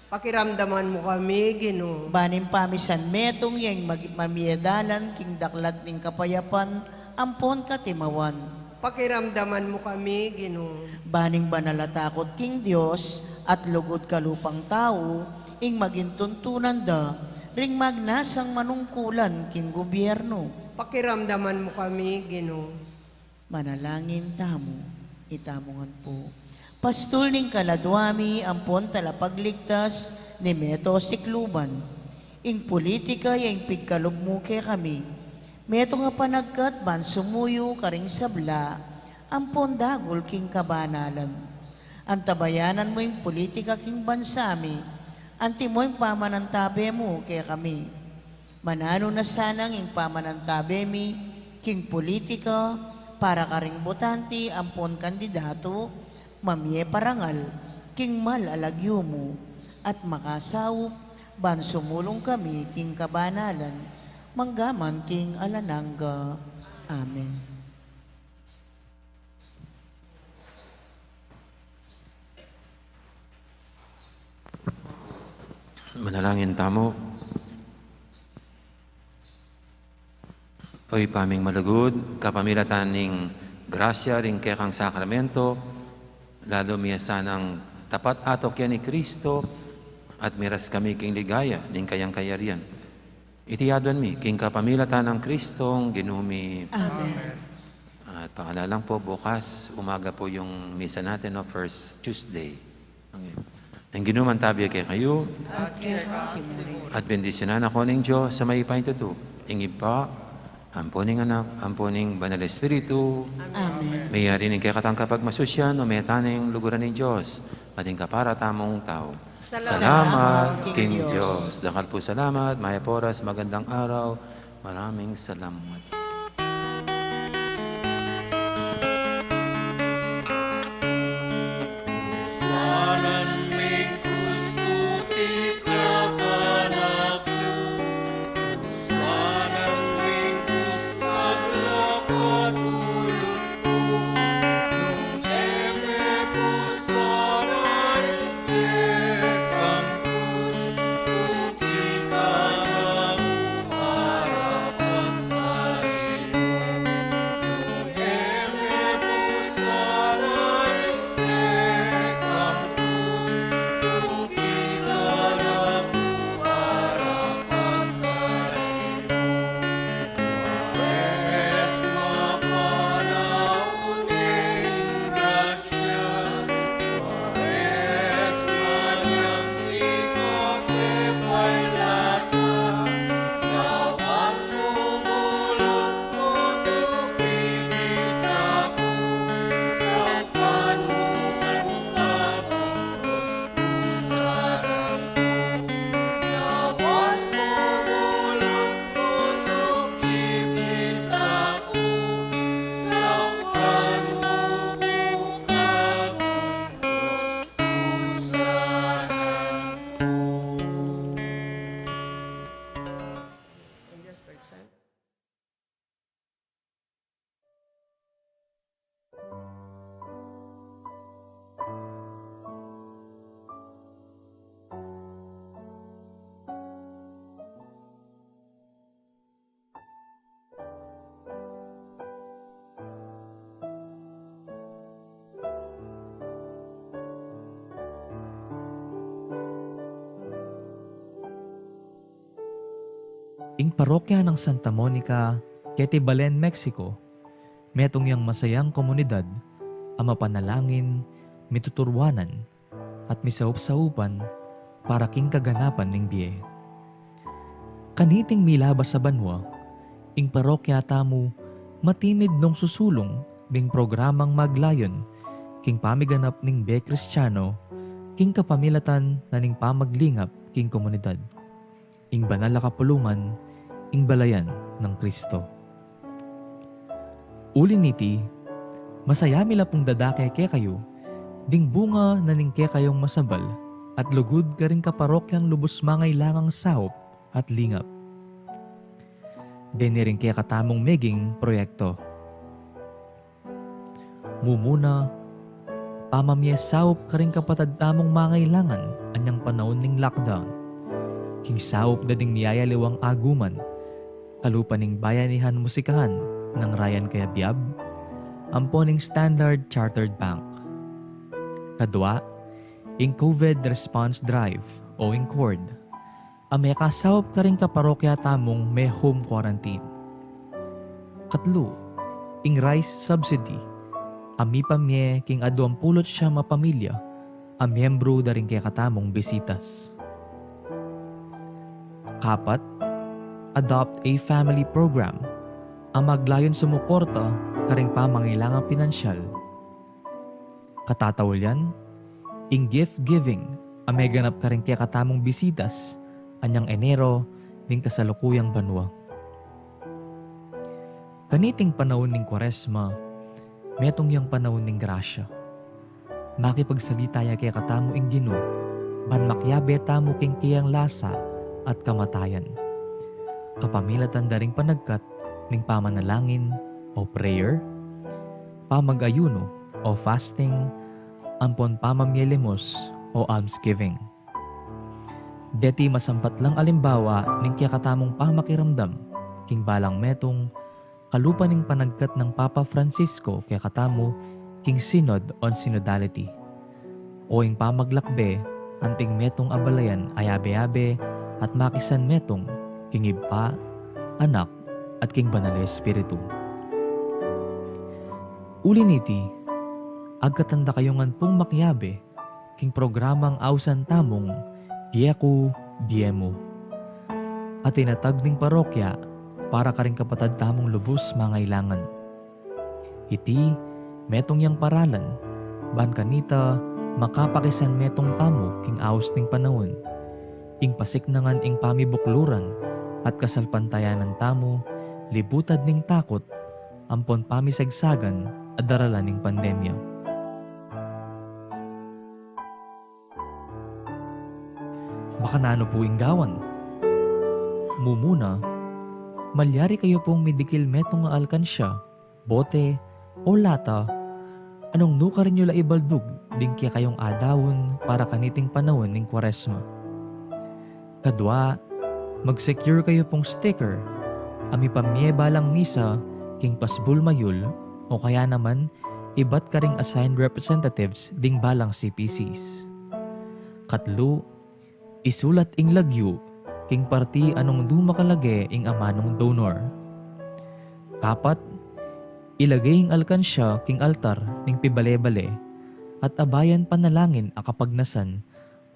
Pakiramdaman mu kami, Ginu. Ban ing pamisan metung ya ing mag-, mamie dalan king daklat ning kapayapan, ampon katimawan. Pakiramdaman mu kami, Ginu. Ban ing banal a takut king Dios at lugud kalupang tau, ing maging tuntunan da ring magnasang manungkulan king gubyernu. Pakiramdaman mu kami, Ginu. Manalangin tamu, itamu ngan pu. Pastul ning kaladua mi, ampon talapagligtas ning meto sikluban. Ing pulitika ya ing pigkalub mu kekami. Metung a panagkat ban sumuyu karing sabla, ampon dagul king kabanalan. Antabayanan mu ing pulitika king bansa mi, antimo ing pamanantabe mu kekami. Mananu na sanang ing pamanantabe mi king pulitika para karing botante ampon kandidatu, mamie parangal king mal a lagyu mu, at makasaup ban sumulung kami king kabanalan, manggaman king alang angga. Amen. Manalangin tamu. O Ibpa ming malugud, kapamilatan ning grasya ring kekang sakramento, lalu mi sanang tapat ato keni Kristo, at miras kami king ligaya ning kayang kayarian. Iti aduan mi king kapamilatan nang Kristong Ginu mi. Amen. At paalala lang po, bukas umaga po yung misa natin, no, first Tuesday. Ang, ang Ginu mantabi kekayu. At keka mu rin. At bendisyunan na kayu ning Dios a mayupaya tutu, ing Ibpa, ampo ning Anak, ampo ning Banal Espiritu. Amen. Mayari ning kekatang kapagmasusyan, o meta ning luguran ning Dios, at ing kapara tamung tau. Salamat king Dios. Dakal pu salamat, mayap a oras, magandang araw. Maraming salamat. Ing parokya nang Santa Monica, keti Belen, Mexico, metung yang masayang komunidad a mapanalangin, mituturwanan, at misaup-saupan para king kaganapan ning bie. Kaniting milabas a banua, ing parokya tamu matimid nung susulung ding programang maglayun king pamiganap ning bie Kristiano king kapamilatan na ning pamaglingap king komunidad, ing banal a kapulungan, ing balayan nang Kristo. Uli niti, masaya mi la pung dadake kekayu ding bunga na ning kekayung masabal at lugud karing kaparokyang lubus mangailangang saup at lingap. Deni ring kekatamung meging proyekto. Mumuna, pamamie saup karing kapatad tamung mangailangan anyang panaun ning lockdown. King saup da ding miyayaliwang aguman, kalupa ning Bayanihan Musikahan nang Ryan Cayabyab, ampo ning Standard Chartered Bank. Kadua, ing COVID Response Drive o ing cord a mekasaup karing kaparokya tamung me-home quarantine. Katlu, ing rice subsidy a mipamie king aduang pulu't siyam a pamilya a miyembru da ring kekatamung Bisitas. Kapat, Adopt a Family Program a maglayun sumuporta karing pamangailangang pinansyal. Katataulyan, ing gift giving a meganap karing kekatamung Bisitas anyang Enero ning kasalukuyang banua. Kaniting panaun ning Kuaresma, metung yang panaun ning grasya. Makipagsalita ya kekatamu ing Ginu ban makiabe tamu king keyang lasa at kamatayan, kapamilatan da ring panagkat ning pamanalangin o prayer, pamag-ayunu o fasting, ampon pamamie limos o almsgiving. Deti masampat lang alimbawa ning kekatamung pamakiramdam king balang metung kalupa ning panagkat nang Papa Francisco kekatamu king Synod on Synodality, o ing pamaglakbe anting metung a balayan a yabe-yabe at makisanmetung king Ibpa, Anak, at king Banal a Espiritu. Uli niti, agkatan da kayu ngan pung makiabe king programang ausan tamung Bie Ku, Bie Mu, a tinatag ning parokya para karing kapatad tamung lubus mangailangan. Iti metung yang paralan ban kanita makapakisanmetung tamu king aus ning panaun, ing pasiknangan ing pamibukluran at kasalpantayanan tamu libutad ning takut ampon pamisagsagan a daralan ning pandemya. Makananu pu ing gawan? Mumuna, malyari kayu pung midikil metung a alkansya, bote, o lata a nung nukarin yu la ibaldug ding kekayung adaun para kaniting panaun ning Kuaresma. Kadua, mag-secure kayu pung sticker a mipamie balang misa king pasbul mayul o kaya naman ibat karing assigned representatives ding balang C P Cs. Katlu, isulat ing lagyu king parti a nung duma kalage ing amanung donor. Kapat, ilage ing alkansya king altar ning pibale-bale at abayan panalangin a kapagnasan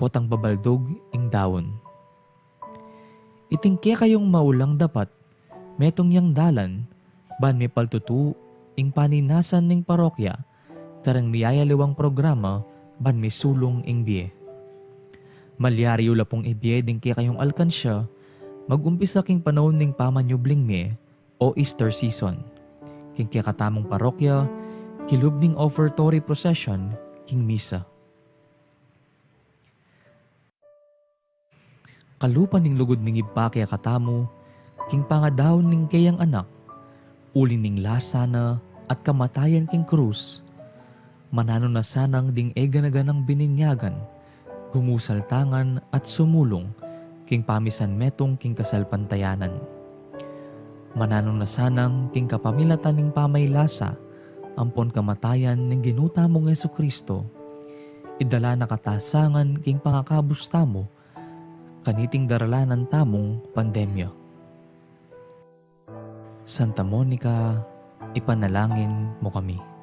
potang babaldug ing daun. Iting kekayung maulang dapat metung yang dalan ban mipaltutu ing paninasan ning parokya kareng miyayaliwang programa ban misulung ing bie. Malyari yu la pung ibie ding kekayung alkansya, mag-umpisa king panaun ning pamanyubling mie o Easter season, king kekatamung parokya kilub ning offertory procession king misa. Kalupa ning lugud ning Ibpa kekatamu king pangadaun ning keyang Anak, uli ning lasa na at kamatayan king krus, mananu na sanang ding e gana-ganang bininyagan, gumusal tangan at sumulung king pamisanmetung king kasalpantayanan. Mananu na sanang king kapamilatan ning pamaylasa ampon kamatayan ning Ginu tamung Jesucristo, idala na kata sangan king pangakabus tamu kaniting daralanan tamung pandemya. Santa Monica, ipanalangin mo kami.